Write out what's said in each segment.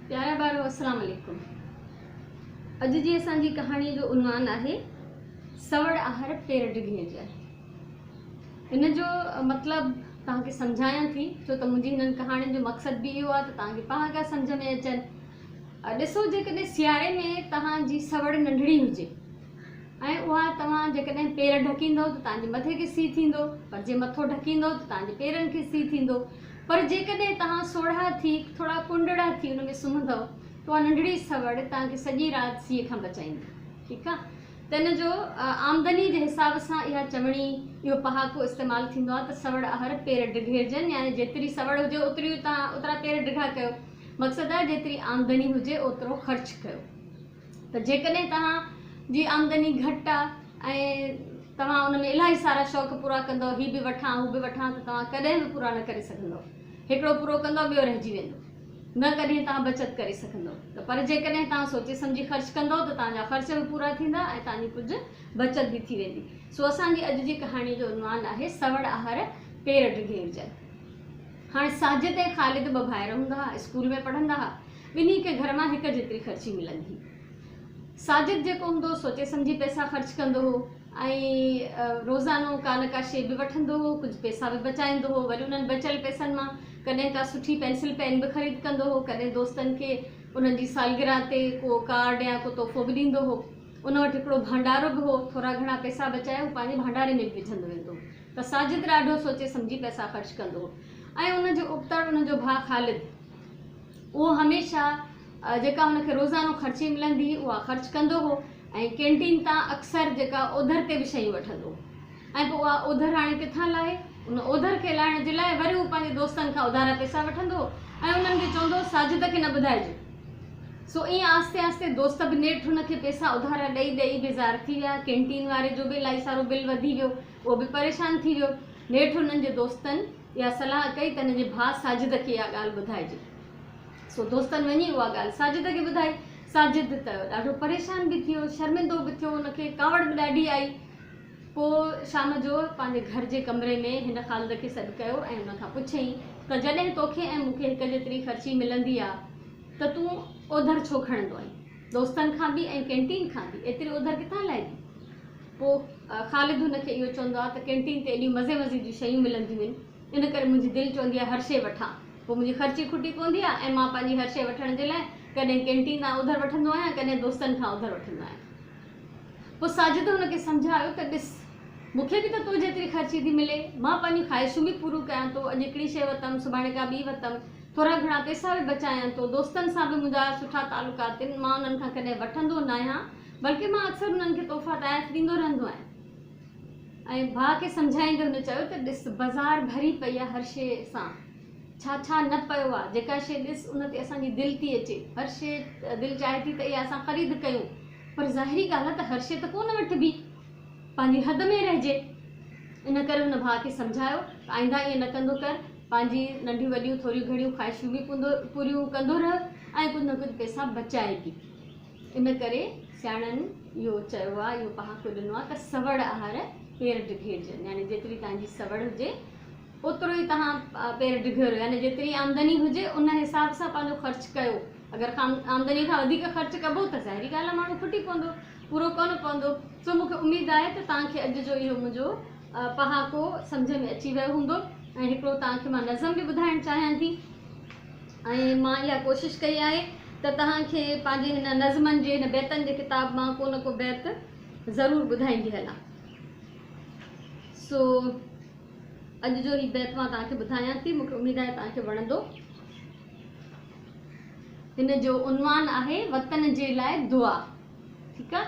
پيارا ٻارو السلام عليڪم. اڄ جي اسان جي ڪهاڻي جو عنوان آهي سوڙ آهر پير ڊگهيرجن. ان جو مطلب توهان کي سمجهايان ٿي ڇو ته منهنجي هنن ڪهاڻين جو مقصد به اهو آهي ته توهان کي پهاڪا سمجهه ۾ اچن. ڏسو جيڪڏهن سياري ۾ توهان جي سوڙ ننڍڙي هجي ۽ اها توهان جيڪڏهن پير ڍڪيندؤ ته توهان جي مٿي کي سيء ٿيندو، پر جي مٿو ڍڪيندؤ ته توهان جي پيرن کي سيء ٿيندو. پر جيڪڏهن توهان سوڙها ٿي، ٿورا ڪنڊڙا ٿي ان ۾ سمهندؤ ته اها ننڍڙي سوڙ توهان کي سڄي رات سيء کان بچائيندي. ٺيڪ آ؟ ته ان جو آمدني جي حساب سان اها چوڻي، اهو پهاڪو استعمال ٿيندو آهي ته سوڙ آهر پير ڊگهيرجن يعني جيتري سوڙ هجي اوتري توهان اوترا پير ڊگها ڪيو. مقصد آهي جيتري آمدني هجي اوترو خرچ ڪيو. ته جيڪڏهن توهان جي آمدني گهٽ آ ۽ توهان ان ۾ الاهي سارا شوق پورا ڪندؤ هي به وٺان هو به وٺان ته توهان ڪڏهن به پورا نه ڪري سگهندؤ هڪڙو پورو ڪندؤ ٻيو رهجي ويندو نه ڪڏهن توهان بچت ڪري سگهندؤ ته پر جيڪڏهن توهان سوچي سمجهي خرچ ڪندؤ ته توهان جا خرچ به پورا ٿيندا ۽ توهان جي ڪجهه بچت به ٿي ويندي سو اسان جي اڄ جي ڪهاڻي جو عنوان آهي سوڙ آهر پير ڊگهيرجن. هاڻي ساجد ۽ خالد ٻه ڀائر هوندا ها اسڪول ۾ پڙهندا ها ٻنهي کي گهر مان هڪ جيتري خرچي ملندي هئي. ساجد جيڪو هوندو هو سوچي سمجهي پئسا خرچ ڪندو هو ۽ روزانو ڪا نه ڪا شيء به وٺندو هو، ڪجهه پئسا به بچائيندو هو، وري انهن بچيل پئسن مان ڪڏهن ڪا سٺي پينسل پين به خريد ڪندو هو، ڪڏهن دوستن کي انهن جي سالگرهه تي ڪو ڪارڊ يا ڪو تحفو به ڏيندو هو. ان وٽ هڪڙو ڀانڊارو به هو، ٿورا گهڻا پئسا بچائي هو پنهنجي ڀانڊاري ۾ به وجهندو ويندو هو ته ساجد ڏاڍو سوچي سمجهي پئسا خرچ ڪندو هو ۽ ان جو ابتڙ ان جو ڀاء خالد اهو هميشه جيڪا هن کي روزانو خرچي ملندي هئي اها خرچ ڪندو هو ۽ ڪينٽين تان اڪثر جيڪا اوڌر تي به شيون وٺندو هو ۽ پوء اها اوڌر هاڻي ڪٿان لاهي؟ ان اوڌر کي لاهڻ جي لاء وري هو پنهنجي دوستن کان اڌارا پئسا وٺندو هو ۽ انهن کي چوندو هو ساجد کي نه ٻڌائجو. سو ائين آهستي آهستي دوست به نيٺ هن کي پئسا اڌارا ڏئي ڏئي بيزار ٿي ويا. ڪينٽين واري جو به الاهي سارو بل وڌي ويو اهو به پريشان ٿي ويو. نيٺ هنن جي دوستن اها صلاح ڪئي ته هن جي ڀاء ساجد کي اها ڳالهه ٻڌائجي. سو دوستن وڃي اها ڳالهه ساجد کي ٻڌائي. ساجد ته ڏاڍو پريشان به ٿيو، شرمندو به ٿيو، هن کي ڪاوڙ به ڏاڍي آئي. پوء شام جو پنهنجي گهر جي ڪمري ۾ هن خالد کي سڏ ڪيو ۽ هن کان پڇيائين ته جڏهن توکي ۽ مون کي هڪ جيتري خرچي ملندي آ ته تون اوڌر ڇو کڻندو آهين؟ دوستن کان به ۽ ڪينٽين کان به ايتري اوڌر ڪٿان لاهبي؟ پوء خالد هن کي اهو چوندو آهي ته ڪينٽين تي ايڏيون مزي مزي جون شيون ملنديون آهن، ان ڪري منهنجي دل چوندي آهي هر شيء وٺان. پوء منهنجي خرچي کٽي پوندي آهي ۽ مان پنهنجي هر شيء وٺڻ جي لاء ڪڏهن ڪينٽين تان اوڌر وٺندو آهيان، ڪڏهن دوستن کان اوڌر وٺندو آهيان. پوء ساجد هن کي سمجهايو ته ڏس، مون کي به ته تو جيتري خرچي ٿي ملي، مان پنهنجون خواهشون به پوريون ڪيان ٿو، اڄ هڪڙي شيء ورتم، سڀاڻي ڪا ٻي ورتم، ٿورا گهڻا پئسا به بچايان ٿو، دوستن سان به منهنجا سٺا تعلقات آهن، مان انهن کان ڪڏهن وٺندو ناهيان، بلڪه مان اڪثر انهن کي تحفا تحائف ڏيندو رهندو آهيان. ۽ ڀاء کي سمجهائيندي هن چيو ته ڏس بازار ڀري پئي آهي هر شيء سان، ڇا ڇا نه پيو آهي، جيڪا شيء ڏس ان تي اسان جي دل ٿي اچي، هر شيء دل چاهي ٿي ته اها اسان خريد ڪيون، پر ظاهري ڳالهه آهي ته هر شيء ته ڪو نه وٺبي، پنهنجي حد ۾ رهجي. ان ڪري هن ڀاء کي سمجهايو ته آئنده ائين نه ڪندو ڪر، پنهنجي ننڍيون وڏيون ٿوريون گهڻيون خواهشون به پوريون ڪندو رهه ۽ ڪجهه نه ڪجهه پئسا بچائي به. ان ڪري سياڻن اهو چيو آهي، اهو پهاڪو ڏنو آهي ته سوڙ آهر پير ڊگهيرجن يعني جيتري توهان جي سوڙ هجي اوترو ئي توهان پير ڊگهيريو يعني جيتري آمدني هجي ان حساب سان پنهنجو خرچ ڪيو. اگر آمدني کان وڌيڪ خرچ ڪبو ته ظاهري ڳالهه آهي ماڻهو کٽي پوندو، پورو ڪونه پوندو. سو مون کي اميد آهي ته توهان کي اڄ جو اهو منهنجو پهاڪو سمجهه ۾ اچي ويو هوندو ۽ هڪڙو توهان کي مان نظم به ٻڌائڻ چاهيان ٿي. ۽ مان اها ڪوشش ڪئي آهي ته توهان کي پنهنجي هن نظمن جي هن بيتن جي ڪتاب مان ڪو نه ڪو بيت ضرور ٻڌائيندي هلان. سو اڄ جو هي بيت مان توهان کي ٻڌايان ٿي، مون کي اميد آهي توهان کي وڻندو. هن جو عنوان آهي وطن جي لاء دعا. ٺيڪ آ،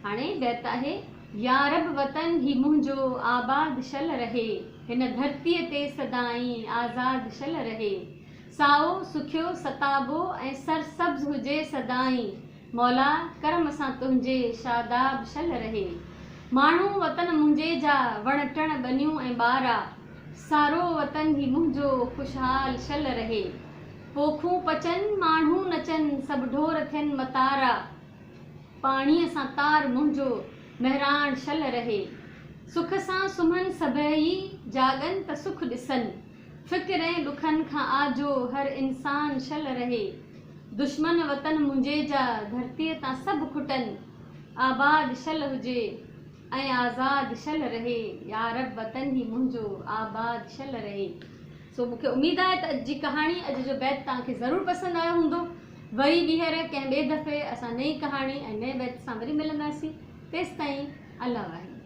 هاڻي بيت آهي، يا رب وطن هي منهنجو آباد شل رهي، هن ڌرتيء تي سدائين آزاد شل رهي. سائو، سکيو، ستابو ۽ سرسبز هجي سدائين، مولا ڪرم سان تنهنجي شاداب شل رهي. ماڻهو وطن منهنجي جا وڻ ٽڻ ٻنيون ۽ ٻارا، سارو وطن هي منهنجو خوشحال شل رهي. پوکون پچن، ماڻهو نچن، سڀ ڍور ٿين متارا. پاڻيء سان تار منهنجو مهراڻ شل رهي. سک سان سمهن سڀئي، جاڳن ته سک ڏسن. فڪر ۽ ڏکن کان آجو هر انسان شل رهي. دشمن وطن منهنجي جا ڌرتيء تان سڀ کٽن، آباد شل هجي ۽ آزاد شل رهي، يا رب وطن هي منهنجو آباد شل رهي. سو مون کي اميد آهي ته اڄ جي ڪهاڻي، اڄ جو بيت توهان کي ضرور پسند آيو هوندو. وري ٻيهر ڪنهن ٻئي دفعي اسان نئين ڪهاڻي ۽ نئين بيت سان وري ملنداسين. تيستائين الله واهي.